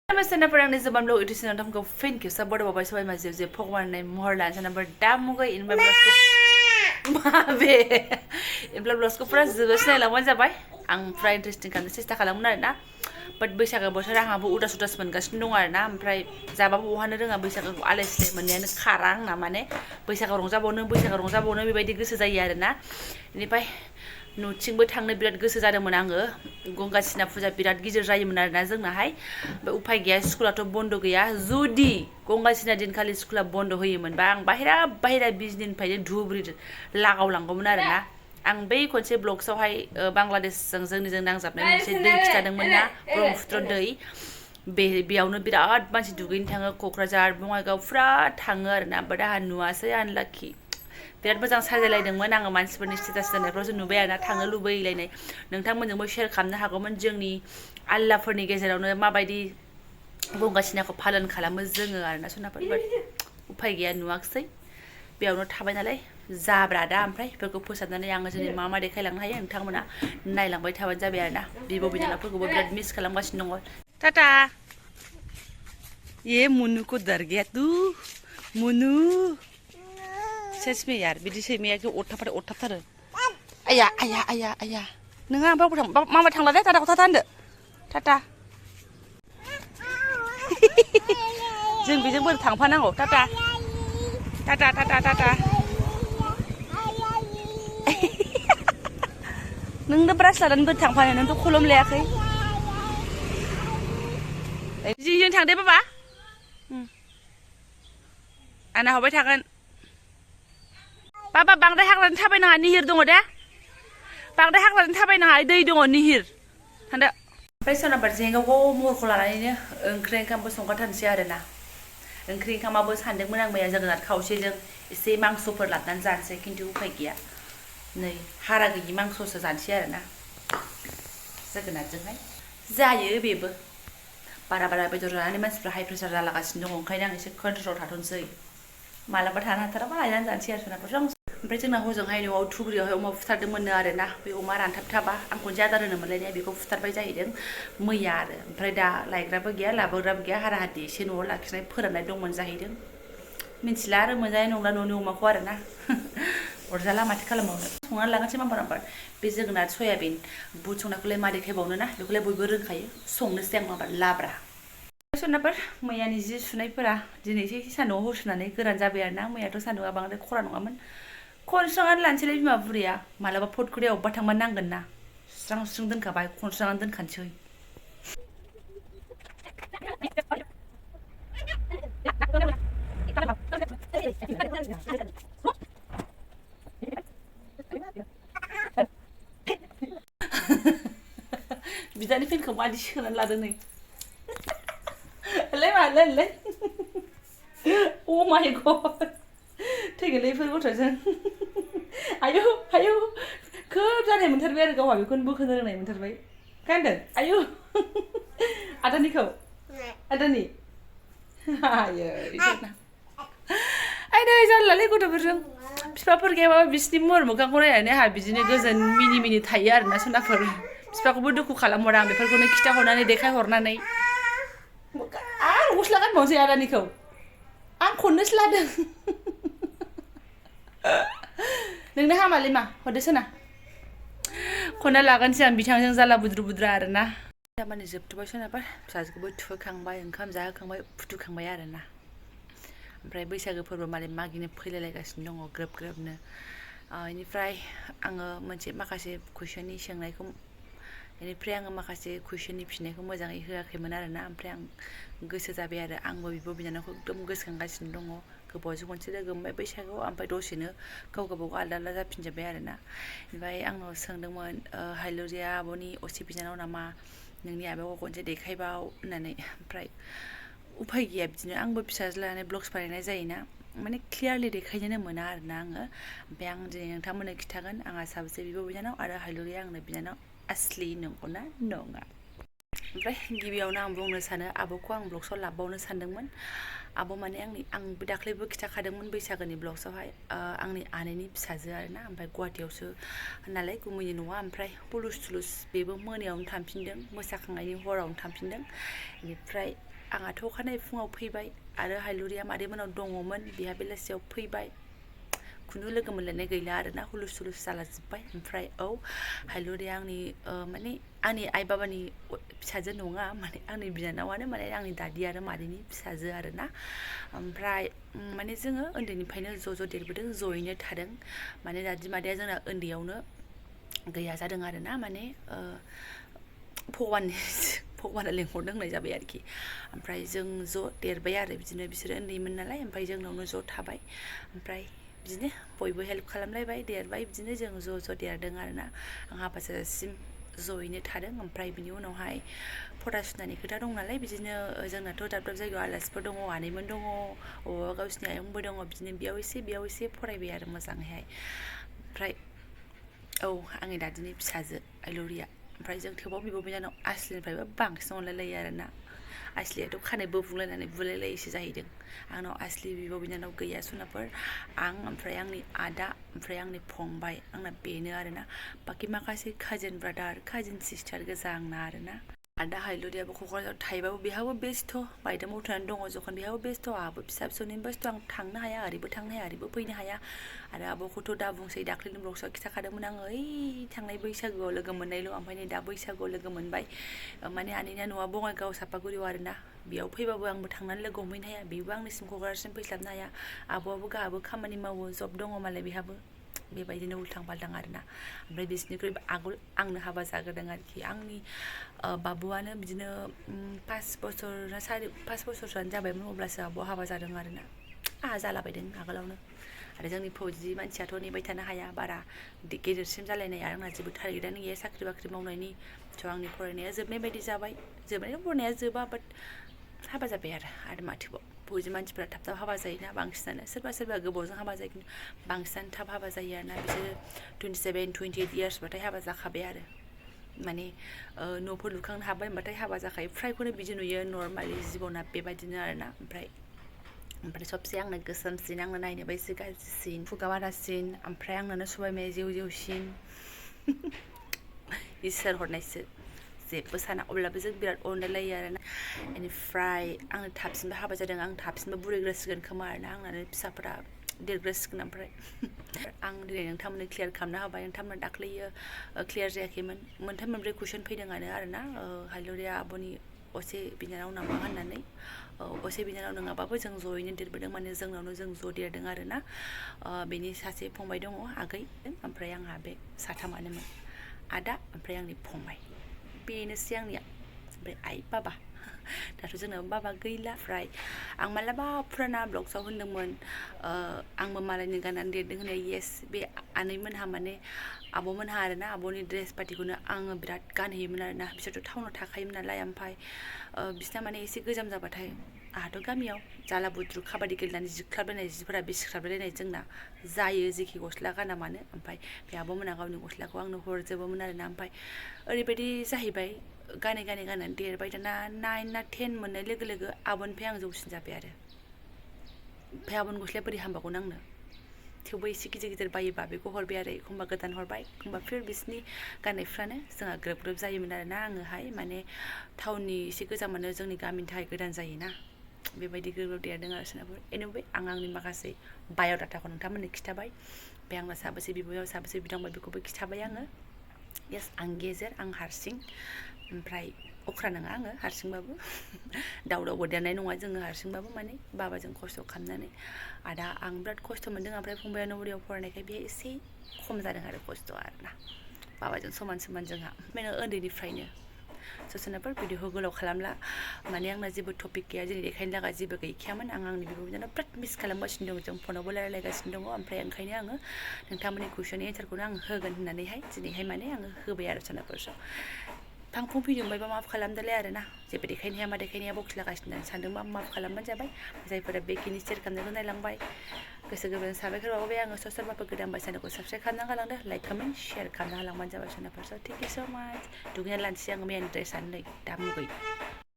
Namaste na parang ni Jobanivlog ito sinunod ko fin ko sa bodo babay sabay mazib pokwan na mohorlan sa number damo ko in vlog ko mabe in vlog ko para zubas na lang sabay ang pra interesting kan sista kalam na but बैसागो बोथोरा आंहाबो उदास उदास मोनगासिनो दं आरोना ओमफ्राय जाबाबो बहानो रोङा बैसागोखौ आलायस्लाय मोननायानो खारा आंना माने बैसागो रंजाबावनो बेबायदि गोसो जायो आरोना बेनिफ्राय न'थिंबो थांनो बिराद गोसो जादोंमोन आङो गंगासिना फुजा बिराद गिदिर जायोमोन आरोना जोंनाहाय ओमफ्राय उफाय गैया स्कुलाथ' बन्द गैया जुदि गंगासिना दिनखालि स्कुला बन्द होयोमोनबा आं बाहेरा बिजनिनिफ्रायनो धुब्रि लागावलांगौमोन आरोना आं बै खनसे ब्लग्सआवहाय बांलादेशजों जोंनिजों नांजाबनाय मोनसे दै खिथादोंमोन ना ब्रह्मपुत्र दै बेयावनो बिराद मानसि दुगैनो थाङो क'क्राझार बङाइगाव फुरा थाङो आरोना बाट आंहा नुवासै आनलाखि बिराद मोजां साजायलायदोंमोन आङो मानसिफोरनि स्टेटास दोननायफ्रावसो नुबाय आरोना थांनो लुबैलायनाय नोंथांमोनजोंबो शेयार खालामनो हागौमोन जोंनि आल्लाफोरनि गेजेरावनो माबायदि गंगासिनाखौ पालन खालामो जोङो आरोना सनाफोर बाट उफाय गैया नुवाखसै बेयावनो थाबाय नालाय जाब्रा दा ओमफ्राय बेफोरखौ फोसाबनानै आङो जोंनि मा देखायलांनो हायो नोंथांमोना नायलांबाय थाबानो जाबाय आरोना बिब' बिनानावफोरखौबो बिराद मिस खालामगासिनो दङ टाटा ये मुनु को डर गया तू मुनु सेस में यार बिदि सैमाया कि अरथाबथारो आया नोङा ओमफ्राय मामा थांला दे टाटाखौ टाटा होनदो टाटा जों बेजों बोरै थांफानांगौ टाटा नोंनो ब्रास लानानै बोरै थांफानो नोंथ' खलम लायाखै जों थांदे बाबा आंना हरबाय थागोन बाबा बांद्राय हाग्रानि थाबायनाङा निहिर दङ दे बांद्राय हाग्रानि थाबायनाङा दै दङ निहिर थांदो ओमफ्राय सोनाबार जेंगावखौ महरखौ लानानैनो ओंख्रि ओंखामबो संगारथारनोसै आरोना ओंख्रि ओंखामाबो सानदोंमोन आं मैया जोगोनार खावसेजों एसे मांसफोर लाबोनानै जानोसै खिन्थु उफाय गैया नै हारा गैयि मांससो जानोसै आरोना जोगोनारजोंहाय जायो बेबो बारा बेदर जानानै मानसिफ्रा हाइ प्रेसार जालागासिनो दङ ओंखायनो आं एसे कन्ट्रलाव थाथ'नोसै मालाबा थानो हाथाराबा लायनानै जानोसै आरो सोनाफोर ओमफ्राय जोंना हजोंहाय न'आव थुब्रियावहाय अमा फुथारदोंमोननो आरोना बे अमा रानथाबथाबा आं खनसे आदार होनो मोनलायनाया बेखौ फुथारबाय जाहैदों मैया आरो ओमफ्राय दा लायग्राबो गैया लाबोग्राबो गैया हारा हादि एसे न'आव लाखिनाय फोराननाय दंमोन जाहैदों मिन्थिला आरो मोनजानाय नंला न'नि अमाखौ आरोना अरजाला माथो खालामबावनो संनानै लागासै माम्बार बे जोगोनार सयाबिन बुट संनायखौलाय मा देखायबावनो ना बेखौलाय बयबो रोंखायो संनोसै आं माबा लाब्रा सोरनाफोर मैयानि जि सुनायफोरा दिनैसो एसे सान्दुंआव होसुनानै गोरान जाबाय आरोना मैयाथ' सान्दुंआ बांद्राय खरा नङामोन खनस्रांनानै लानोसैलाय बिमा बुरैया मालाबा फटखरिया अबेबा थांबा नांगोन ना सुस्रां दोनखाबाय खनस्रांनानै दोनखानोसै बिदानि फेनखौ मादि सोनानै लादों नै लै oh my god थैगोनलै बेफोर गथ'जों आयौ खोब जानाय मोनथारबाय आरो गावहा बेखौनो बोखोनो रोंनाय मोनथारबाय गानदों आयौ आदानिखौ आदानि आयै जारलालै गथ'फोरजों बिफाफोर गैयाबाबो बिसिनि महर मोखांखौ नायनानै आंहा बिदिनो गोजोन मिनि थायो आरोना सोनाफोर बिफाखौबो दुखु खालामहरा आं बेफोरखौनो खिथाहरनानै देखायहरनानै आरो गस्ला गानबावनोसै आदानिखौ आं खननोसो लादों नोंनो हामालै मा हरदो सोना खनना लागोनसै आं बिथांजों जाला बुद्रु आरोना दामानि जोबथ'बाय सोनाफोर फिसाजोखौबो थुहोखांबाय ओंखाम जाहोखांबाय फुथुखांबाय आरोना ओमफ्राय बैसागो फोरबो मालाय मागिनो फैलायलायगासिनो दङ ग्रोबनो बेनिफ्राय आङो माखासे कुइसननि सोंनायखौ बेनिफ्राय आङो माखासे कुइसननि फिननायखौ मोजाङै होआखैमोन आरोना ओमफ्राय आं गोसो जाबाय आरो आंबो बिब' बिनानावखौ एकदम गोसोखांगासिनो दङ गोबावजों खनसे लोगो मोनबाय बैसागोआव ओमफ्राय दसेनो गावबागाव आलदा जाफिनजोब्बाय आरोना ओमफ्राय आंनाव सोंदोंमोन हाइलुरिया आब'नि असे बिनानाव नामा नोंनि आबाखौ खनसे देखायबाव होननानै ओमफ्राय उफाय गैया बिदिनो आंबो फिसाजो लानानै ब्लग्स बानायनाय जायोना माने क्लियारलि देखायनोनो मोना आरोना आङो ओमफ्राय आं दिनै नोंथांमोननो खिन्थागोन आंहा साबेसे बिब' बिनानाव आरो हाइलुरिया आंनो बिनानाव असलि नंगौना नङा ओमफ्राय गिबियावनो आं बुंनो सानो आब'खौ आं ब्लग्सआव लाबावनो सानदोंमोन आब' माने आं दाख्लैबो खिन्थाखादोंमोन बैसागोनि ब्लग्सआवहाय आंनि आनैनि फिसाजो आरोना ओमफ्राय गुवाहाटियावसो नालाय गुमैनि न'आ ओमफ्राय हुलुस थुलुस बेबो मोनायावनो थांफिनदों मोसाखांनायनि हरावनो थांफिनदों बेनिफ्राय आंहाथ' अखानायै फुङाव फैबाय आरो हायलुरिया मादैमोनाव दङमोन बिहा बेलासियाव फैबाय खुनु लोगो मोनलायनाय गैला आरोना हुलुस हुलुस जालाजोब्बाय ओमफ्राय हायलुरिया आंनि माने आंनि आइ बाबानि फिसाजो नङा माने आंनि बिनानावानो माने आंनि दादि आरो मादैनि फिसाजो आरोना ओमफ्राय माने जोङो उन्दैनिफ्रायनो ज' देरबोदों ज'यैनो थादों माने दादि मादैया जोंना उन्दैयावनो गैया जादों आरोना माने भगबाना लेंहरदों होननाय जाबाय आरोखि ओमफ्राय जों ज' देरबाय आरो बिदिनो बिसोरो उन्दैमोन नालाय ओमफ्राय जोंनावनो ज' थाबाय ओमफ्राय बिदिनो बयबो हेल्प खालामलायबाय देरबाय बिदिनो जों ज' देरदों आरोना आं हाबा जाजासिम ज'यैनो थादों ओमफ्राय बिनि उनावहाय फरासुनानि खोथा दं नालाय बिदिनो जोंनाथ' दाब दाब जायगायाव आलासिफोर दङ आनैमोन दङ अबावबा गावसिनि आयंबो दङ बिदिनो बेयाव एसे फरायबाय आरो मोजाङैहाय ओमफ्राय आंनि दादिनि फिसाजो आयलुरिया ओमफ्राय जों थेवबाव बिब' बिनानाव आसलिनिफ्रायबो बांसिन अनलायलायो आरोना आसलियाथ' खानाय बोबुंलायनानै बुलायलायोसो जाहैदों आंनाव आसलि बिब' बिनानाव गैया सनाफोर आं ओमफ्राय आंनि आदा ओमफ्राय आंनि फंबाय आंना बेनो आरोना बाखि माखासे काजिन ब्रादार काजिन सिस्टार गोजा आंना आरोना आदा हायलुरियाबो क'क्राझाराव थायोबाबो बेहाबो बेस्थ' बायदा मावथानानै दङ जखन बेहाबो बेस्थ' आंहाबो फिसा फिसौनि बेस्थ' आं थांनो हाया ओरैबो थांनो हाया ओरैबो फैनो हाया आरो आब'खौथ' दा बुंसै दाख्लैनि ब्लगसआव खिथाखादोंमोन आङो थांनाय बैसागोआव लोगो मोननायल' ओमफ्राय नै दा बैसागोआव लोगो मोनबाय माने आनैना न'आ बङाइगाव सापागुरियाव आरोना बेयाव फैबाबो आंबो थांनानै लोगो हमहैनो हाया बेबो आंनिसिम क'क्राझारसिम फैस्लाबनो हाया आब'आबो गाहाबो खामानि मावो जब दङ मालाय बेहाबो बेबायदिनो उल्थां फाल्थां आरोना ओमफ्राय बिसोरनिख्रुइ आगोल आंनो हाबा जाग्रोदों आरोखि आंनि बाबुआनो बिदिनो 5 बोसोरसोआनो जाबायमोन अब्लासो आब'आ हाबा जादों आरोना आंहा जालाबायदों आगोलावनो आरो जोंनि फौजि मानसियाथ' नेबाय थानो हाया बारा गेदेरसिम जालायनाय आंना जेबो टारगेटआनो गैया साख्रि बाख्रि मावनायनि स' आंनि फरायनाया जोबनाय बायदि जाबाय जोबनायनि फरायनाया जोबा बाट हाबा जाबाय आरो माथोबाव फौजि मानसिफ्रा थाब थाब हाबा जायोना बांसिनानो सोरबा गोबावजों हाबा जायो खिन्थु बांसिनानो थाब हाबा जायो आरोना बिसोरो 27, 28 इयार्सबाथाय हाबा जाखाबाय आरो माने न'फोर लुखांनो हाबाय होनबाथाय हाबा जाखायो फ्रायखौनो बिदि नुयो नर्मालि जिबना बेबायदिनो आरोना ओमफ्राय सबसे आंनो गोसोमसिन आंनो नायनोबो एसे गाज्रिसिन खुगा बारासिन ओमफ्राय आंनानो सबायमाया जेवसिन इसोर हरनायसो जेबो साना अब्लाबो जों बिराद अनलायलायो आरोना बेनिफ्राय आंनो थाबसिनबो हाबा जादों आं थाबसिनबो बुरैग्रोसिगोन खोमा आरोना आंनानो फिसाफोरा देरग्रोसिगोन ओमफ्राय आं दिनै नोंथांमोननो क्लियार खालामना होबाय नोंथांमोना दाख्लैयो क्लियार जायाखैमोन मोनब्रै कुइसन फैदोंआनो आरोना हायलुरिया आब'नि असे बिनानाव नामा होननानै असे बिनानाव नङाबाबो जों ज'यैनो देरबोदों माने जोंनावनो जों ज' देरदों आरोना बेनि सासे फंबाय दङ आगै ओमफ्राय आंहा बे साथामानोमोन आदा ओमफ्राय आंनि फंबाय बेनोसै आंनिया ओमफ्राय आइ बाबा दाथ' जोंनाव बाबा गैला ओमफ्राय आं मालाबा फुराना ब्लग्सआव होनदोंमोन आंबो मालायनि गाननानै देरदों होननाय येस बे आनैमोनहा माने आब'मोनहा आरोना आब'नि ड्रेस पार्टिखौनो आङो बिराद गानहैयोमोन आरोना बिसोरथ' टाउनाव थाखायोमोन नालाय ओमफ्राय बिसिना माने एसे गोजाम जाबाथाय आंहाथ' गामियाव जाला बुद्रु काबादि गेलेनानै जिख्लाबलायनाय जिफोरा बे सिख्लाबलायनाय जोंना जायो जेखि गस्ला गाना मानो ओमफ्राय बे आब'मोना गावनि गस्लाखौ आंनो हरजोबोमोन आरोना ओमफ्राय ओरैबायदि जाहैबाय गानै देरबाय दाना 9 ना 10 मोननाय लोगो लोगो आब'निफ्राय आं जौसिन जाबाय आरो ओमफ्राय आब'नि गस्लाया बोरै हामबावगोन आंनो थेवबो एसे गिदिर बायोबा बेखौ हरबाय आरो एखमबा गोदान हरबाय एखमबा फिर बिसिनि गाननायफ्रानो जोंहा ग्रोब जायोमोन आरोना आङोहाय माने टाउननि एसे गोजामानो जोंनि गामिनि थाखाय गोदान जायोना बेबायदि ग्रोब देरदों आरो सोरनाबो एनिवे आं आंनि माखासे बाय'डाटाखौ नोंथांमोननो खिथाबाय ओमफ्राय आंना साबेसे बिब'याव साबेसे बिदांबाय बेखौबो खिथाबाय आङो येस आं गेजेर आं हारसिं ओमफ्राय अख्रा नङा आङो हारसिंबाबो दावरावबो देरनाय नङा जोङो हारसिंबाबो माने बाबाजों खस्थ' खालामनानै आदा आं बिराद खस्थ' मोन्दों ओमफ्राय फंबाया नबोरियाव फरायनायखाय बेयो एसे खम जादों आरो खस्थ'आ आरोना बाबाजों समान जोंहा माने उन्दैनिफ्रायनो सोरनाफोर भिडिअखौ गोलाव खालामला माने आंना जेबो टपिक गैया दिनै देखायनो लागा जेबो गैखायामोन आं आंनि बिब' बिनानाव बिराद मिस खालामगासिनो दं जों फनावबो रायलायगासिनो दङ ओमफ्राय ओंखायनो आङो नोंथांमोननि कुइसननि एन्सारखौनो आं होगोन होननानैहाय दिनैहाय माने आङो होबाय आरो सोरनाफोर फांफुं भिडिअ मोनबायबा माफ खालामदोलाय आरोना जेबो देखायनो हाया मा देखायनाया बखिलागासिनो सानदोंबा माफ खालामबानो जाबाय जायफोरा बेखिनि शेयार खालामनायखौ नायलांबाय गोसो गोरबोजों साबायखर बावबाय आङो सोरबाफोर गोदानबा चेनेलखौ साबस्क्राइब खालामना गालांदो लाइक कमेन्ट शेयार खालामना होलांबानो जाबाय सोरनाफोर थेंक इउ स' माच दुगैना लानोसै आङो मैयानि ड्रेसआनो नै दा मुगै